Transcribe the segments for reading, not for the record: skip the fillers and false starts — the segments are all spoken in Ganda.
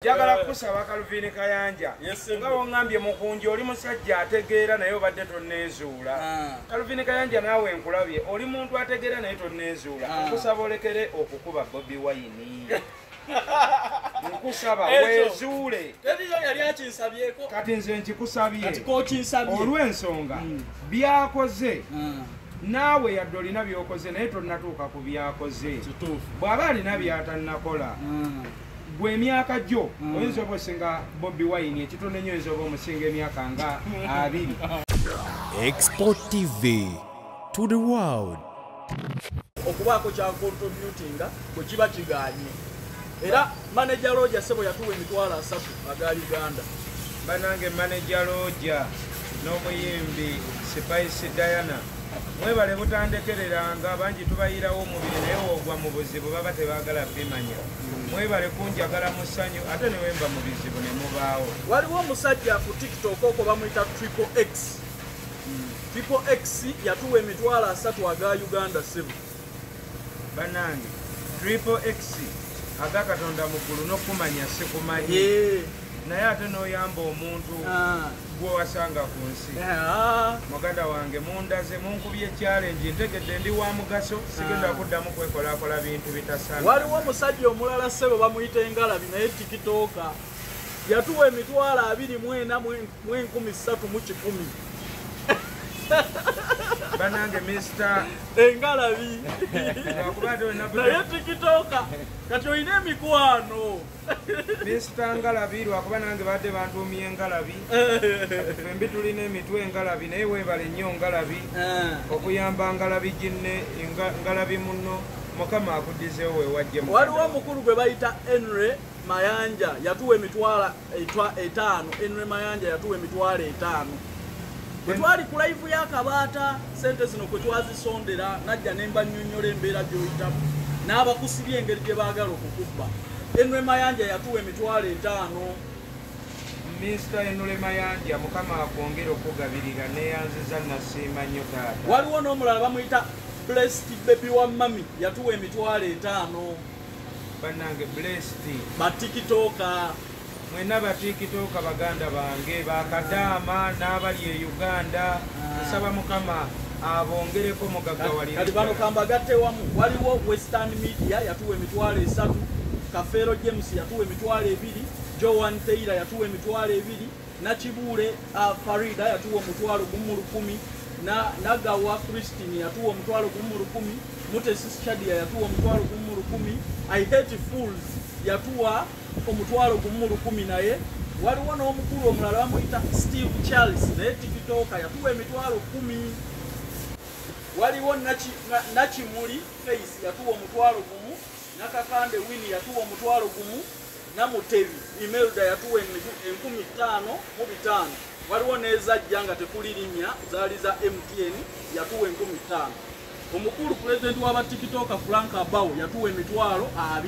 Njagala kusaba Calvin Kayanja. Nga wongambye mukunji oli musajja ategeera naye obadde tonneezuula. Calvin Kayanja naawe nkulabye oli muntu ategeera naye tonneezuula. Nkusaba olekere okukuba Bobi Wine. Nkusaba weezuule. Teriyo yali akinsabyeko. Kati nze nkikusabye. Kati kokinsabye. Olw'ensonga byakoze. Naawe yadde olina by'okoze naye tonnatuuka ku byakoze. Bw'aba alina by'atannakola. Gwe emyaka gyo oyinza oba osinga Bobi Wine ekitono ennyo oyinza oba omusinga emyaka nga 20. Export TV to the world. Okubaako kya contributinga bwe kiba kigaanye. Era manager Roger Sebo yatuwa emitwalo 3 aga Uganda. Banange manager Roger n'omuyimbi Spice Diana mwebale butandekereranga bangi tubayirawo omubiri naye ogwa mu buzibu baba tebaagala bimanya. Mwebale kunjagala mu ssanyu ate ne wemba mu bizibu ne mubaawo. Waliwo omusajja ku TikTok okwo bamuyita Triple X. Triple X yatuwa emitwalo 3 aga Uganda Sebo. Banange Triple X aga Katonda mu ggulu n'okumanya sikumanyi. Naye ate n'oyamba omuntu gwe wasanga ku nsi. Muganda wange mundaze munkubye challenge ntegedde ndi wa mugaso sigenda kuddamu kwekolakola bintu bitasaana. Waliwo omusajja omulala ssebo bamuyita Engalabi naye tikitoka yatuwa emitwalo 24 mu 3100. Banange Mr. Engalabi naye tikitoka kati olina emikwano. Mr. Ngalabi lwakuba nange badde bantuumye Engalabi. Ffembi tulina emitwe Engalabi naye weebale nnyo Ngalabi okuyamba Ngalabi ginne Ngalabi munno Mukama akuddizeewo weewajje. Waliwo omukulu gwe bayita Henry Mayanja yatuwa emitwalo 5. Henry Mayanja yatuwa emitwalo 5. Bwe twali ku live ya Kabaata sente zino kwe twazisondera najja ne mbannyonnyola embeera gy'oyitamu n'abakusibye engeri gye baagala okukubba. Henry Mayanja yatuwa emitwalo 5. Mr. Henry Mayanja Mukama akwongere okugabirira neeyanziza nasiima nnyo taata. Waliwo n'omulala bamuyita Blessed Baby wa Mami yatuwa emitwalo 5. Bannange Blessed batikitoka mwenna batikitoka baganda bange bakadaama n'abali e Uganda nsaba Mukama abongereko mugaggawalire. Kati bano kambagatte wamu waliwo Western Media yatuwa emitwalo 3, Kafeero James yatuwa emitwalo 2, Joan Taylor yatuwa emitwalo 2, Nakibuule Farida yatuwa omutwalo 1,000, Nagawa Christine yatuwa omutwalo 1,000, Mutesi Shadia yatuwa omutwalo 1,000, I Hate Fools yatuwa omutwalo 1,000 naye waliwo n'omukulu omulala bamuyita Steve Charles naye tikitoka yatuwa emitwalo 10. Waliwo Nakimuli Face yatuwa omutwalo 1, Nakakande Winnie yatuwa omutwalo 1, Namutebi Imelda yatuwa 5,500. Waliwo n'ezajja nga tekuli linnya zaali za MTN yatuwa 5,000. Omukulu pulezidenti w'abatikitoka Frank Abao yatuwa emitwalo 20.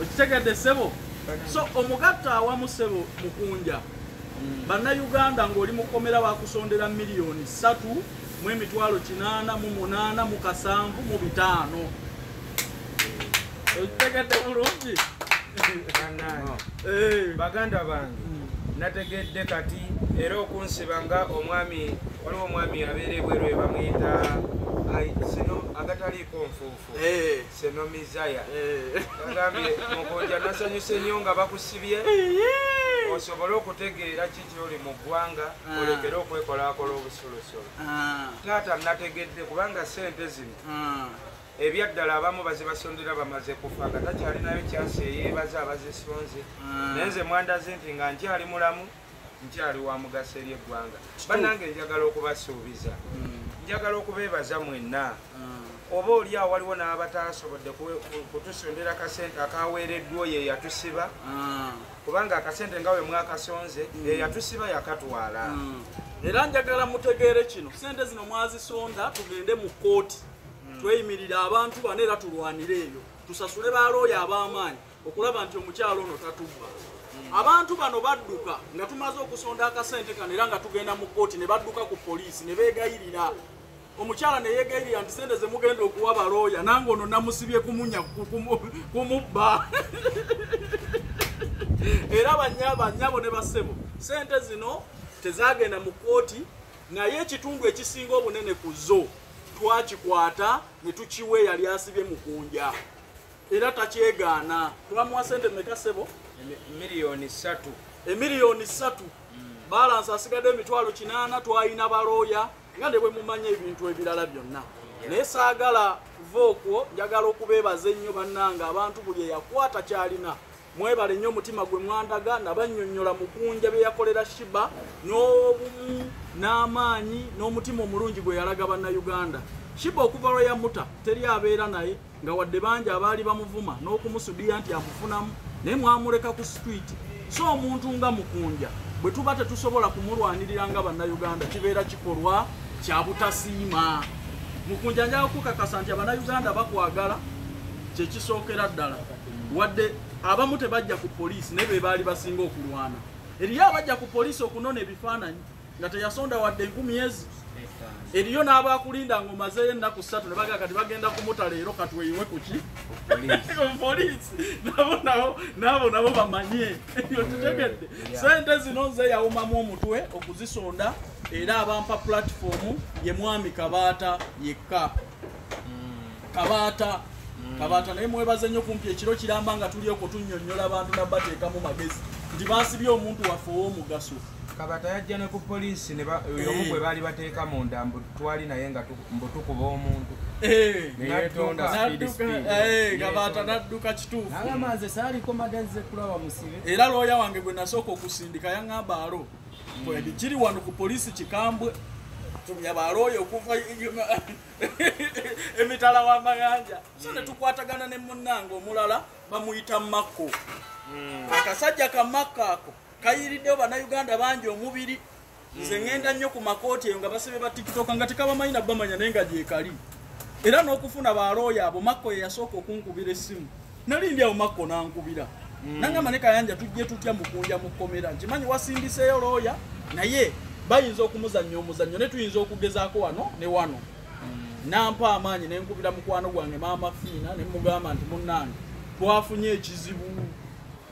Okitegedde ssebo? So omugatta awamu ssebo Mukunja, Bannayuganda ng'oli mukomera bakusondera miliyoni 3 mu emitwalo 808 mu 705. Okitegedde bulungi? Baganda bange nategedde kati era okunsiba nga omwami waliwo omwami abeera ebweru we bamuyita sino agataliiko nfuufu seno Mizaya agambye Mukunja nasanyuse nnyo nga bakusibye osobole okutegeera ki ky'oli mu ggwanga olekere okwekolakola obusolosolo. Taata nategedde kubanga ssente zino ebyaddala abamu bazibasondera bamaze kufa nga takyalinayo kyansi eyeebaza abazisonze naye nze mwandaze nti nga nkyali mulamu nkyali wa mugaso eri eggwanga. Bannange njagala okubasuubiza njagala okubeebaza mwenna oba oli awo waliwo n'abataasobodde kutusondera akasente akaweereddwa oyo eyatusiba kubanga akasente nga we mwakasonze eyatusiba yakatwala. Era njagala mutegeere kino, sente zino mwazisonda tugende mu kkooti tweyimirire abantu bano era tulwanire eyo tusasule balooya ab'amaanyi okulaba nti omukyalo ono tatubba. Abantu bano badduka nga tumaze okusonda akasente kano era nga tugenda mu kkooti ne badduka ku poliisi ne beegayirira Omukyala ne yeegayirira nti sente ze mugenda okuwa balooya nange ono namusibye kumunya kumubba. Era bannyabo ne bassebo, sente zino tezagenda mu kkooti, naye ekitundu ekisinga obunene ku zo twakikwata ne tukiwa eyali asibye Mukunja. Era takyegaana. Twamuwa sente mmeka ssebo? 3 million. 3 million. Balance asigadde 800,000. Twalina balooya nga ne bwe mumanya ebintu ebirala byonna, naye saagala kuva okwo. Njagala okubeebaza ennyo bannange, abantu buli eyakwata kyalina, mwebale nnyo omutima gwe mwandaga. Nabannyonnyola Mukunja bye yakolera Sheebah n'obumu n'amaanyi n'omutima omulungi gwe yalaga Bannayuganda. Sheebah okuva lwe yamuta teri abeera naye, nga wadde bangi abaali bamuvuma n'okumusudiya nti amufunamu, naye mwamuleka ku street. So omuntu nga Mukunja bwe tuba tetusobola kumulwanirira nga Bannayuganda, kibeera kikolwa kya butasiima. Mukunja, njagala kukakasa nti Abannayuganda bakwagala, kyekisookera ddala. Wadde abamu tebajja ku poliisi, naye be baali basinga okulwana. Eriyo abajja ku poliisi okunona ebifaananyi nga teyasonda wadde 1000 ezi. Eriyo n'abakulinda ng'omazeeyo ennaku 3 ne bagaa kati bagenda kumuta leero, katweyiwe kuki poliisi. Nabo nabo nabo nabo bamanye otutegedde. Sente zino nze yawumamu omutwe okuzisonda, era abampa platform ye mwami Kabaata yekka. Kabaata, Kabaata naye mwebaze nnyo kumpi ekiro kiramba nga tuli okwo tunnyonnyola abantu nabbateekamu magezi nti baasibye omuntu waffe ow'omugaso. Kabata yajja ne ku poliisi ne omu gwe baali bateeka munda mbu twali naye nga mbu tukuba omuntu. Neyetonda speed, Nadduka, speed. Kabaata nadduka kituufu. Nagamba nze saaliko magenze kulaba musibe. Era looya wange gwe nasooka okusindika yaŋŋamba, alo kiri wano ku poliisi kikambwe, tumya balooya okuva emitala w'amayanja. So ne tukwatagana ne munnange omulala bamuyita Makko. Akasajja ka Makko ako kayiriddewo Bannayuganda bangi omubiri. Nze ŋŋenda nnyo ku makooti eyo nga basebe ba TikTok nga tekabamanyi nabamanya, naye nga gyekali. Era n'okufuna balooya abo, Makko ye yasooka okunkubira essimu. Nali ndi awo, Makko n'ankubira nangamba, ne Kayanja tujje tutya Mukunja mu kkomera? Nkimanyi wasindiseeyo looya, naye bayinza okumuzannya omuzannyo, ne tuyinza okugezaako wano ne wano. Nampa amaanyi nenkubira mukwano gwange Maama Fiina ne mugamba nti munnange twafunye ekizibu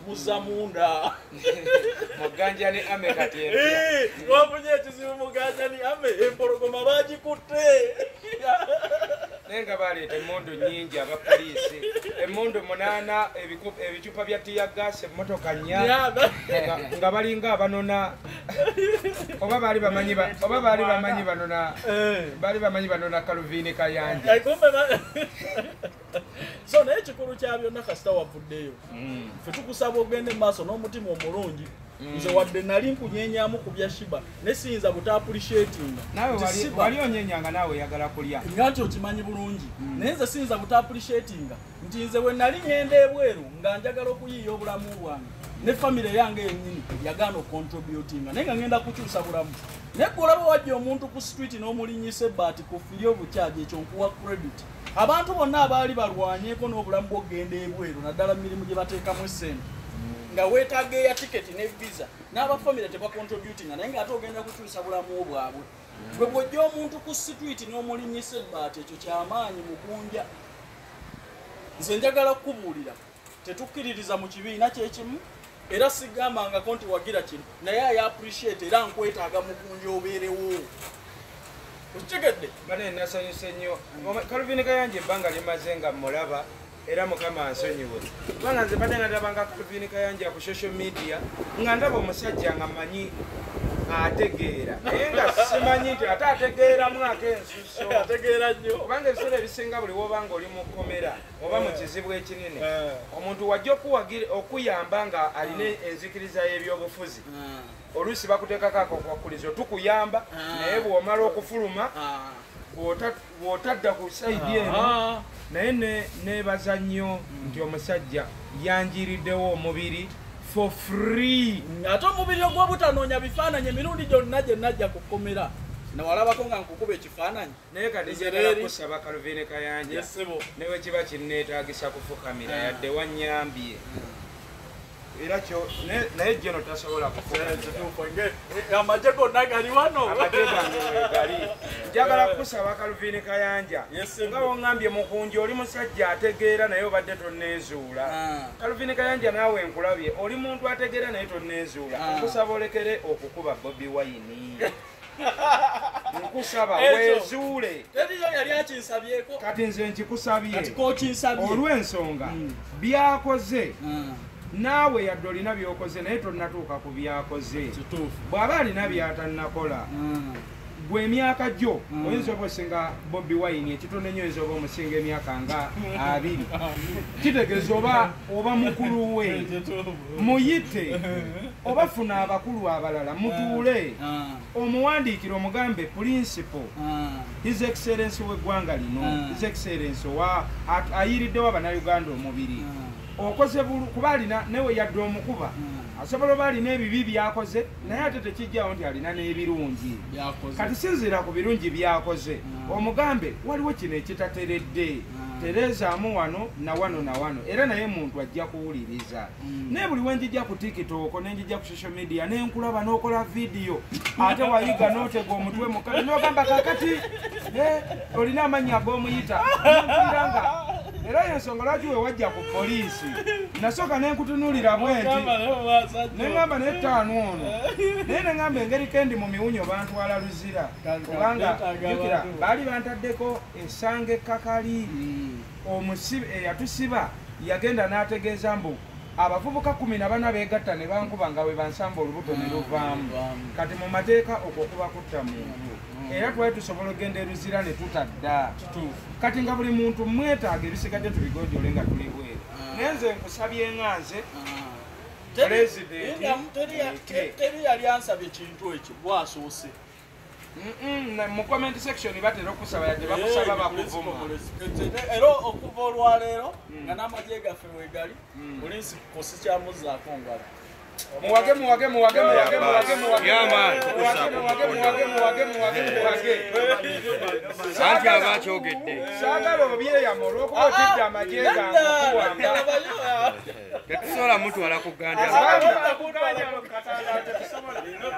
muzamunda. Muganja ne ame kati empya. Twafunye ekizibu Muganjani ame, empologoma bagikutte. Naye nga baleeta emmundu nnyingi abapoliisi, emmundu 8, ebicupa bya tear gas, emmotoka 4, nga balinga abanona oba baali bamanyi oba baali bamanyi banona, baali bamanyi banona Kaluvini Kayanja. Kumbe so naye ekikulu kya byonna, kasita wavuddeyo, ffe tukusaba ogende mu maaso n'omutima omulungi. Nze wadde nali nkunyenyamu ku bya Sheebah, ne siyinza butaappreciatinga Naawe nti Sheebah- wali onyenyanga, naawe oyagala kulya. Nga nti okimanyi bulungi, naye nze siyinza butaappreciatinga nti nze bwe nali ŋŋenda ebweru nga njagala okuyiiya obulamu bwange ne famire yange yennyini yagaana ocontributinga, naye nga ŋŋenda kukyusa bulamu. Naye gwe olaba wajja omuntu ku street n'omulinnyisa ebbaati ku free of charge, ekyo nkuwa credit. Abantu bonna abaali balwanyeko n'obulamu bw'okugenda ebweru, naddala mu mirimu gye bateekamu essente nga weetaaga eya tiketi ne visa, n'abafamire tebacontributinga, naye ng'ate ogenda kukyusa bulamu bwabwe. Gwe bw'ojja omuntu ku street n'omulinnyisa ebbaati, ekyo kyamaanyi. Mukunja, nze njagala kukubuulira, tetukkiririza mu kibiina kyekimu, era sigambangako nti wagira kino, naye I appreciate era nkwetaaga Mukunja obeerewo, okitegedde? Bane nasanyuse nnyo Kaluvini Kayanja, ebbanga limaze nga mulaba, era Mukama ansonyiwe kubanga nze mbadde nalabanga Kaluvini Kayanja ku social media nga ndaba omusajja nga mmanyi ategeera, naye nga simanyi nti ate ategeeramu ak'ensuso. Ategeera nnyo. Kubanga ebiseera ebisinga buli wobanga oli mu kkomera oba mu kizibu ekinene, omuntu wajja okuyamba nga alina enzikiriza y'ebyobufuzi, oluusi bakuteekako akakwakulizo tukuyamba, naye bw'omala okufuluma bw'otadda ku side eno. Naye neebaza nnyo nti omusajja yanjiriddewo omubiri for free. Ate omubiri ogw'obutanoonya bifaananyi, emirundi gyonna gye najja ku kkomera nawalabako nga nkukuba ekifaananyi. Naye kati Nze njagala leeri. kusaba Kaluvini Kayanja, Yes, ssebo. ne bwe kiba kinneetaagisa kufukamira, yadde wannyambye. Era kyo naye jeno tasobola kufuga. Amagye gonna gali wano. Amagye gange gali. Njagala kusaba Calvin Kayanja. Nga wongambye mukunji oli musajja ategeera naye obadde tonneezuula. Calvin Kayanja naawe nkulabye oli muntu ategeera naye tonneezuula. Nkusaba olekere okukuba Bobi Wine. Nkusaba wezuule. Teriyo yali akinsabyeko. Kati nze nkikusabye. Kati kokinsabye. Olw'ensonga byakoze. Naawe yadde olina by'okoze naye tonnatuuka ku byakoze. Bw'aba alina by'atannakola gwe emyaka gyo oyinza oba osinga Bobi Wine ekitono ennyo oyinza oba omusinga emyaka nga 20. Kitegeeza oba mukulu we muyite oba funa abakulu abalala mutuule omuwandiikire omugambe principal His Excellency w'eggwanga lino, His Excellency ayiriddewo Abannayuganda omubiri. Okoze kuba alina newe yadde omukuba asobola oba alina ebibi byakoze naye ate tekijjawo nti alina n'ebirungi. Kati sinziira ku birungi byakoze omugambe waliwo kino ekitateredde terezaamu wano na wano na wano era naye muntu ajja kuwuliriza. Naye buli wenjijja ku TikTok nenjijja ku social media nenkulaba n'okola vidiyo ate wayiga n'otega omutwe mukali n'ogamba kakati olina amannya ag'omuyita nempulira nga era ensonga lwaki we wajja ku poliisi nasooka nenkutunuulira bwenti neŋŋamba n'ettaano ono naye neŋŋamba engeri kendi mu miwunyo bantwala Luzira kubanga jjukira baali bantaddeko essanga ekkakali eyatusiba yagenda n'ategeeza mbu abavubuka 14 beegatta ne bankuba nga bwe bansamba olubuto ne luvaamu. Kati mu mateeka okwo kuba kutta muntu era twali tusobola okugenda e Luzira ne tutadda. Kati nga buli muntu mwetaaga ebisigadde tubigonjole nga tuli bweru. Naye nze nkusabye nga nze Teri yali ansabye kintu ekyo bwasoose. Mu comment section batera okusaba yadde bakusaba bakuvuma. Era okuva olwaleero nga n'amagye gaffe wegali poliisi kosi kyamuzzaako ngalo. Muwage muwage muwage muwage muwage muwage muwage muwage muwage muwage. Anti abakyogedde. Saagala obyeyama olw'okuba otidde amagye gange okuwamba. Tetusobola mutwala ku Uganda.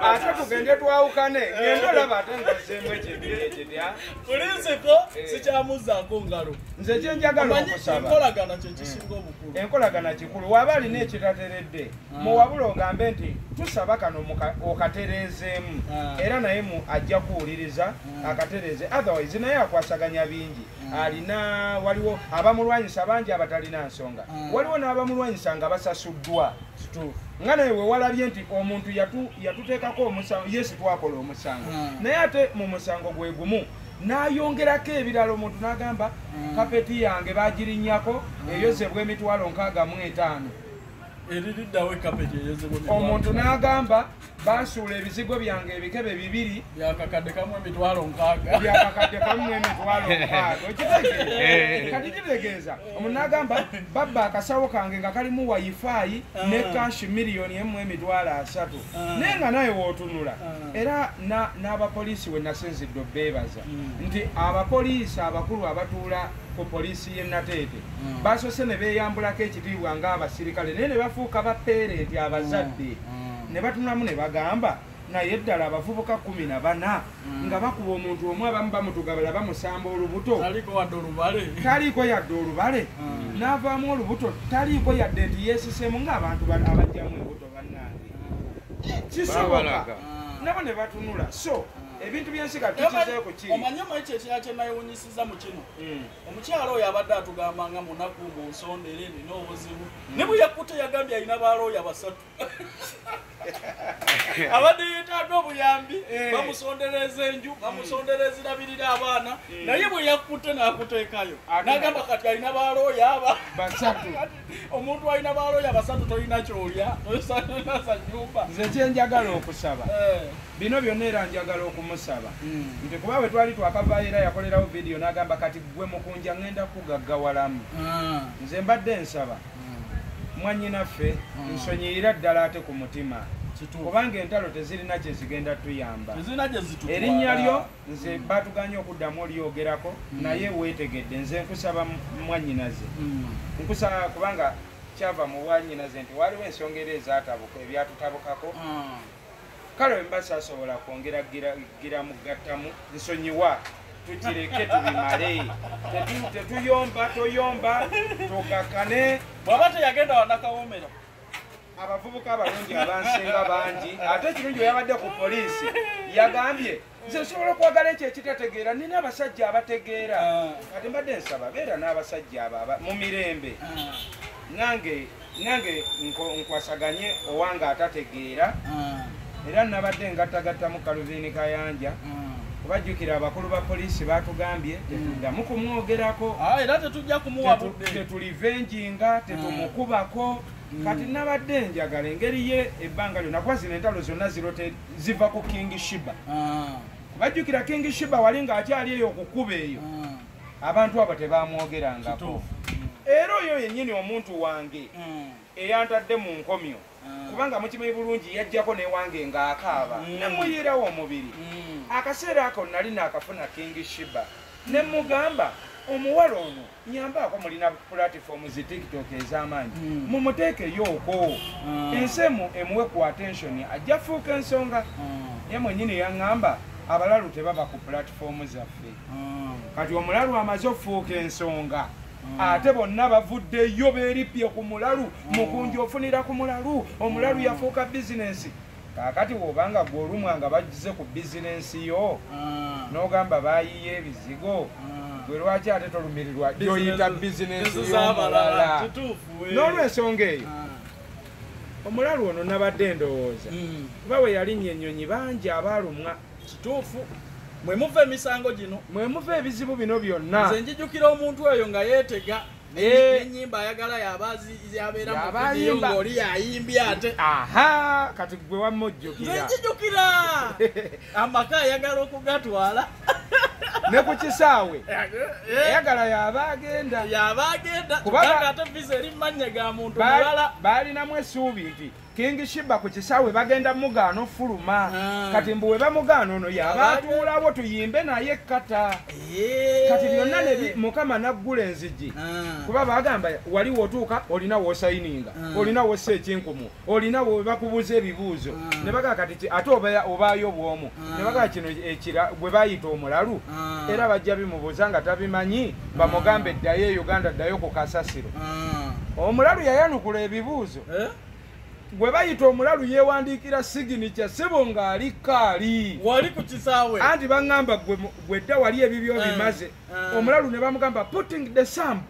Ate tugende twawukane ngende olaba ate ngozzeemu ekyo. Pulinsipo sikyamuzzaako ngalo. Nze kye njagala okusaba. Enkolagana kye kisinga obukulu. Enkolagana kikulu. Waba alina ekitateredde muwabula ogambe nti tusaba kano okatereezeemu era naye ajja kuwuliriza akatereeze, otherwise naye akwasaganya bingi. Alina waliwo abamulwanyisa bangi abatalina nsonga, waliwo n'abamulwanyisa nga basasuddwa. Nga naye we walabye nti omuntu yatuteekako omusango, yesi twakola omusango naye ate mu musango gwe gumu n'ayongerako ebirala. Omuntu n'agamba kapeti yange bagirinnyako eyozebwa emitwalo 65. Omuntu n'agamba basuula ebizigo byange ebikebe 2 byakakadde kamu emitwalo 6 byakakadde kamu emitwalo 6. Okitegeeza? Kati kitegeeza omuntu n'agamba babba akasawo kange nga kalimu wifi ne cash miliyoni 1.3 naye nga naye wootunula. Era n'abapoliisi we nasinzidde obbeebaza nti abapoliisi abakulu abatuula ku poliisi y'e Nateete basoose ne beeyambulako ekitiibwa ng'abasirikale naye ne bafuuka bapeerenti abazadde ne batunamu ne bagamba naye ddala abavubuka 14 nga bakuba omuntu omu abamu bamutugabala bamusamba olubuto taliiko yadde olubale n'avaamu olubuto taliiko yadde nti yeesiseemu ng'abantu abajjamu embuto bannange kisoboka nabo ne batunula. So ebintu byensi kati tukizeeko ki? Omanyi omanyi ekirala kye nayewuunyisizza mu kino, omukyala oyo abadde atugamba nga munaku mu nsondere nina obuzibu ne bwe yakutte yagambye alina balooya 3 abadde yeetaaga obuyambi bamusondereza enju bamusondereza erabirira abaana naye bwe yakutte n'akuteekayo n'agamba kati alina balooya aba 3. Omuntu alina balooya 3 tolina ky'olya tosanasa nnyumba. Nze kye njagala okusaba bino byonna era njagala okumusaba nti kuba bwe twali twakavaayo era yakolerawo vidiyo n'agamba kati gwe mukunja ŋŋenda kugaggawalamu. Nze mbadde nsaba mwannyinaffe nsonyiyira ddala ate ku mutima kubanga entalo tezirina kye zigenda tuyamba. Erinnya lyo nze batuganye okuddamu olyogerako naye weetegedde. Nze nkusaba mwannyinaze nkusaba kubanga Kyava mu bwannyinaze nti waliwo ensonga era ezaatabuka ebyatutabukako. Kale bwe mba saasobola kwongera gira mugattamu, nsonyiwa, tukireke tubimale. Tetuyomba, toyomba, tokakane. Bw'aba teyagenda wanakawomera. Abavubuka abalungi abansinga bangi, ate ekirungi yabadde ku poliisi yagambye nze nsobola okwagala ekyo ekitategeera, nina abasajja abategeera. Kati mbadde nsaba beera n'abasajja abo mu mirembe, nange nkwasaganye owange atategeera. Era nabadde ngattagattamu Calvin Kayanja, kubajjukira abakulu ba poliisi baatugambye tetuddamu kumwogerako, era tetujja kumuwa budde, tetulivenjinga, tetumukubako. Kati nabadde njagala engeri ye ebbanga lyonna, kuba zino entalo zonna zirote ziva ku King Shiba. Kubajjukira King Shiba wali ng'akyali eyo okukuba eyo, abantu abo tebamwogerangako. Era oyo yennyini omuntu wange eyantadde mu nkomyo, kubanga mukimanyi bulungi yajjako newange ng'akaaba ne muyiirawo omubiri. Akaseera ako nali naakafuna King Shiba ne mugamba omuwala ono nyambaako, mulina platform zi TikTok ez'amaanyi, mumuteekeyo okwo ensi emuwe ku attention, ajja fuuka ensonga. Ye mwennyini yaŋŋamba abalalu tebaba ku platform zaffe. Kati omulalu amaze okufuuka ensonga, ate bonna bavuddeyo beeripye ku mulalu, mukunji ofunira ku mulalu, omulalu yafuuka bizinensi. Kaakati bw'obanga gwe olumwa nga bagize ku bizinensi yo, n'ogamba baayiye ebizigo, gwe lwaki ate tolumirirwa gy'oyita bizinensi y'omulala? N'olw'ensonga eyo omulalu ono nabadde ndowooza kuba we yalinnya ennyonyi bangi abaalumwa. Kituufu, mwe muva emisango gino, mwe muva ebizibu bino byonna. Nze njijjukira omuntu oyo nga yeetega n'ennyimba ayagala yabeera mu vidiyo ng'oli yayimbye ate. Aha, kati gwe wamma ojjukira. Nze njijjukira amaka ayagala okugatwala ne ku kisaawe eyagala yaba agenda, kubanga ate visa eri mu mannya ga muntu mulala. Baalinamu essuubi nti King Shiba ku kisaawe bagenda mugaana ofuluma. Kati mbu we bamugaana ono yaba atuulawo tuyimbe naye kkata. Kati byonna Mukama n'aggula enzigi, kuba bagamba wali w'otuuka olina w'osayininga, olina w'ossa ekinkumu, olina we bakubuuza ebibuuzo. Ne bagamba kati ate obaayo bw'omu, ne bagamba kino ekira gwe bayita omulalu, era bajja bimubuuza nga tabimanyi, bamugambe ddayo e Uganda, ddayo ku kasasiro. Omulalu yayanukula ebibuuzo. Gwe bayita omulalu yeewandiikira signature sebo ng'ali kaali wali ku kisaawe. Anti baŋŋamba gwe dda wali ebibyo bimaze. Omulalu ne bamugamba putting the sample,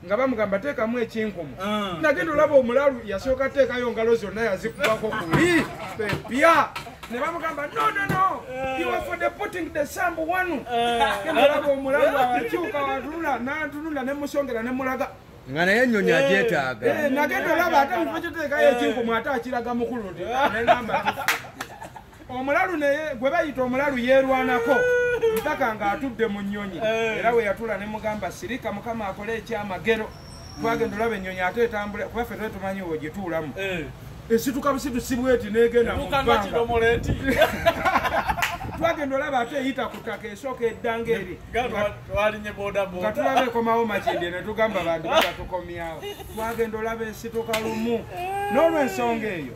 nga bamugamba teekamu ekinkumu. Nagenda olaba omulalu yasooka teekayo ngalo zonna yazikubako kuli pepya. Ne bamugamba no no no, you are for the putting the sample wanu. Genda olaba omulalu akyuka watunula n'antunula ne musongera ne mulaga nga naye ennyonyi agyetaaga. Nagenda olaba ate mu kifo ky'oteekayo ekinkumu ate akiraga mukulu nti nengamba omulalu naye gwe bayita omulalu yeerwanako mpaka ng'atudde mu nnyonyi. Era we yatula ne mugamba sirika, Mukama akole ekyamagero. Twagenda olaba ennyonyi ate etambula, kuba ffe twali tumanyi w'ogituulamu, esituka busitusi bweti n'egenda mu bbanga. Twagenda olaba ate eyita ku ttaka esooka eddanga eri, nga tulaba ekomawo Makindye ne tugamba bantu batukomyawo. Twagenda olaba esituka lumu. N'olw'ensonga eyo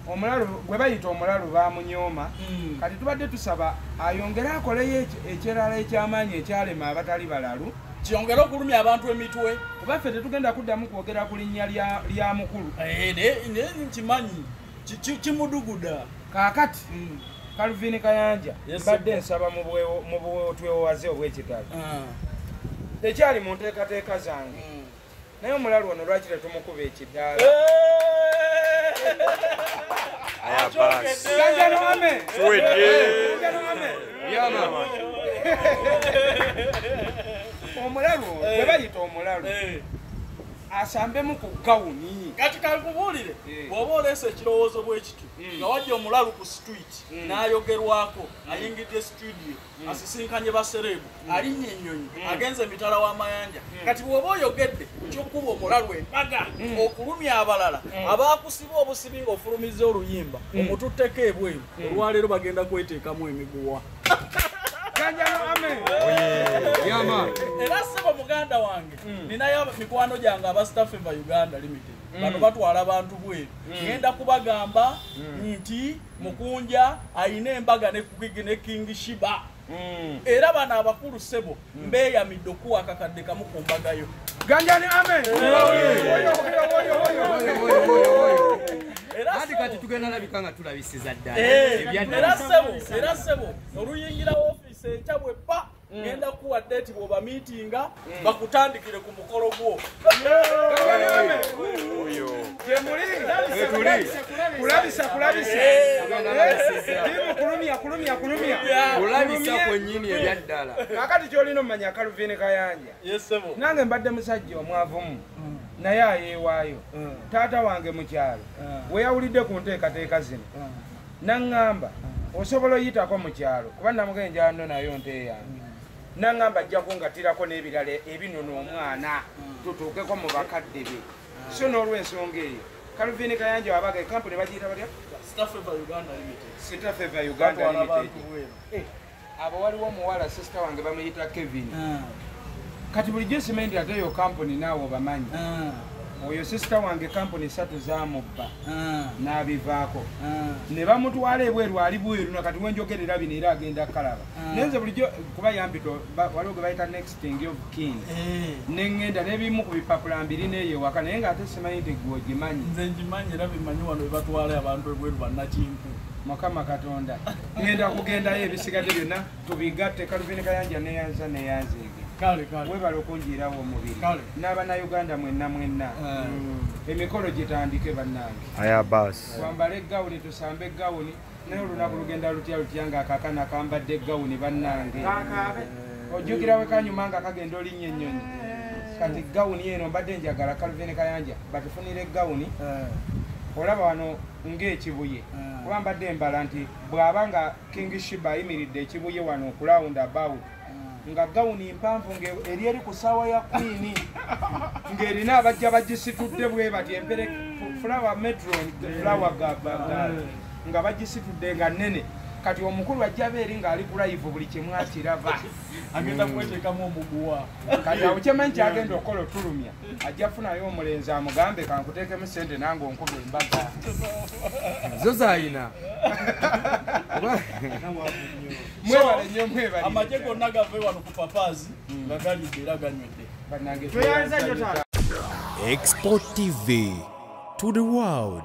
omulalu gwe bayita omulalu baamunyooma. Kati tubadde tusaba ayongere akoleyo ekirala eky'amaanyi ekyalema abatali balalu, kyongere okulumya abantu emitwe, kuba ffe tetugenda kuddamu kwogera ku linnya lya mukulu. Nkimanyi kimuduguda. Kaakati Calvin Kayanja mbadde nsaba mu bwetwewaze obw'ekitalo, tekyali mu nteekateeka zange, naye omulalu ono lwaki tetumukuba ekidaala? Omulalu bwe bayita omulalu asambemu ku gawuni. Kati kankubuulire, bw'oba oleese ekirowoozo bwe kityo nga wajja omulalu ku street n'ayogerwako, ayingidde studio, asisinkanye basereebu, alinnya ennyonyi, agenze emitala w'amayanja. Kati bw'oba oyogedde ky'okkuba omulalu embaga okulumya abalala abaakusiba obusibi ng'ofulumizza oluyimba omututteko ebweru, olwaleero bagenda kweteekamu emiguwa. Ganjano amen. Yama. Era sebo muganda wange ninayo mikwano gyange aba Star Favor Uganda Limited. Bano batwala abantu bweru. Ngenda kubagamba nti Mukunja ayina embaga ne King Shiba. Era bano abakulu sebo mbeyamidde okuwa akakadde kamu ku mbagayo. Ganjani amen. Ati kati tugenda labika nga tulabisiza ddala. Era sebo oluyingira ofiisi enkya bwe pa ngenda kuwa date bw'oba meetinga bakutandikire ku mukolo gwo. Kulabisa. Timu kulumya. Kulabisa kwennyini ebya ddala. Kakati ky'olina omumanya Calvin Kayanja. Yes sebo. Nange mbadde musajja omwavumu. Naye ayeewaayo. Taata wange mu kyalo. We yawulidde ku nteekateeka zino. Naŋŋamba osobola oyitako mu kyalo kuba namugenja nno nayo nte yange. Naŋŋamba ajja kungatirako n'ebirala ebinono omwana tutuukeko mu bakadde be. So n'olw'ensonga eyo Calvin Kayanja wabaga ekampuni bagiyita batya? Star Favor Uganda Limited. Star Favor Uganda Limited. Abo waliwo omuwala sister wange bamuyita Kevin. Kati bulijjo simanyi ate eyo kampuni naawe obamanyi. Oyo sister wange kampuni 3 zaamubba n'abivaako. Ne bamutwala ebweru ali bweru na kati wenjogerera bino era agenda kalaba. Naye nze bulijjo kuba yampita waliwo gwe bayita next thing of king. Ne ŋŋenda n'ebimu ku bipapula mbiri n'eyo ewaka naye ng'ate simanyi nti ggwe ogimanyi. Nze ngimanyi era bimanyi wano we batwala abantu ebweru bannakinku. Mukama Katonda. Ŋŋenda kugendayo ebisigadde byonna tubigatte. Calvin Kayanja neyanza neyanzeege. Kale. Webale okunjiirawo omubiri. N'abannayuganda mwenna mwenna. Emikolo gitandike bannange. Aya basi. Twambale eggawuni tusambe eggawuni naye olunaku lugenda lutya lutya nga akakana kambadde eggawuni bannange. Ojjukira we kanyuma nga kagenda olinnya ennyonyi. Kati gawuni eno mbadde njagala Calvin Kayanja batufunire eggawuni. Olaba wano ng'ekibuye. Kuba mbadde mbala nti bw'aba nga King Shiba ayimiridde ekibuye wano ku round about. Nga gawuni mpanvu eri eri ku ssaawa ya Queen ng'erina abajja bagisitudde bwe bati empere flower metron flower gaba nga bagisitudde nga nnene. Kati omukulu ajja aba eri ng'ali ku live buli kimu akiraba. Agenda kweteekamu omuguwa. Kati awo kyemanyi kyagenda okukola otulumya ajja funayo omulenzi amugambe kankuteekemu ssente nange onkuba embaga. Zo zaayina. Mwebale nnyo mwebale. Amagye gonna gave wano ku Papazi nga galidde era ganywedde. Bannange Export TV to the world.